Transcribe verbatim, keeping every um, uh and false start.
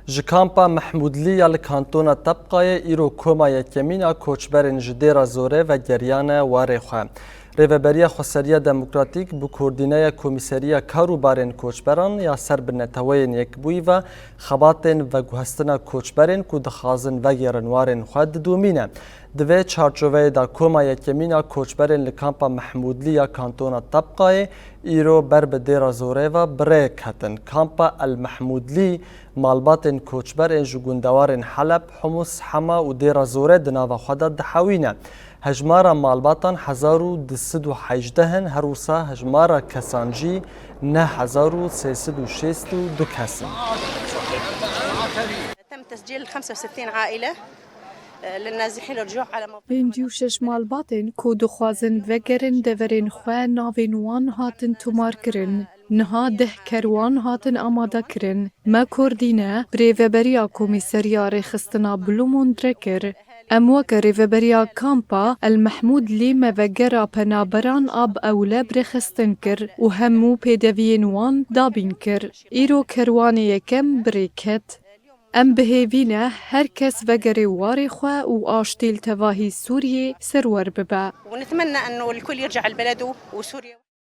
Ji kampa Mehmûdlî ya li kantona Tebqayê îro koma yekemîn a koçberên ji Dêra Zorê vegeriyane warê xwe. Rêveberiya Xweseriya Demokratîk bi koordîneya Komîseriya Kar û Barên Koçberan ya ser bi Neteweyên Yekbûyî ve xebatên veguhestina koçberên ku dixwazin vegêrin warên xwe didomîne. Di vê çarçoveyê de koma yekemîn a koçberên li kampa Mehmûdlî ya kantona Tebqayê îro ber bi Dêra Zorê ve bi rê ketin. Kampa El Mehmûdlî malbatên koçber ên ji gundewarên Heleb, Humus, Hema û Dêra Zorê di nava xwe de dihewîne. Hejmara malbatan hezar û du sed û hejdeh in, her wisa hejmara kesan jî neh hezar û sê sed û şêst û du kes in. تم تسجيل خمسة وستين عائلة، آه، للنازحين للرجوع على موقع. Pêncî û şeş malbatên ku dixwazin vegerin deverên xwe navên wan hatin tomarkirin. Niha deh kerwan hatin amadekirin. Me koordîne bi rêveberiya Komîseriya Rêxistina Blûmûn re kir. Em weke rêveberiya kampa El Mehmûdlî me vegera penaberan a bi ewle bi rêxistin kir û hemû pêdeviyên wan dabîn kir. Îro kerwanê yekem bi rê ket. Em bi hêvî ne her kes vegere warê xwe û aştî li tevahî Sûriyê serwer bibe. ونتمنى إنه الكل يرجع لبلده وسوريا.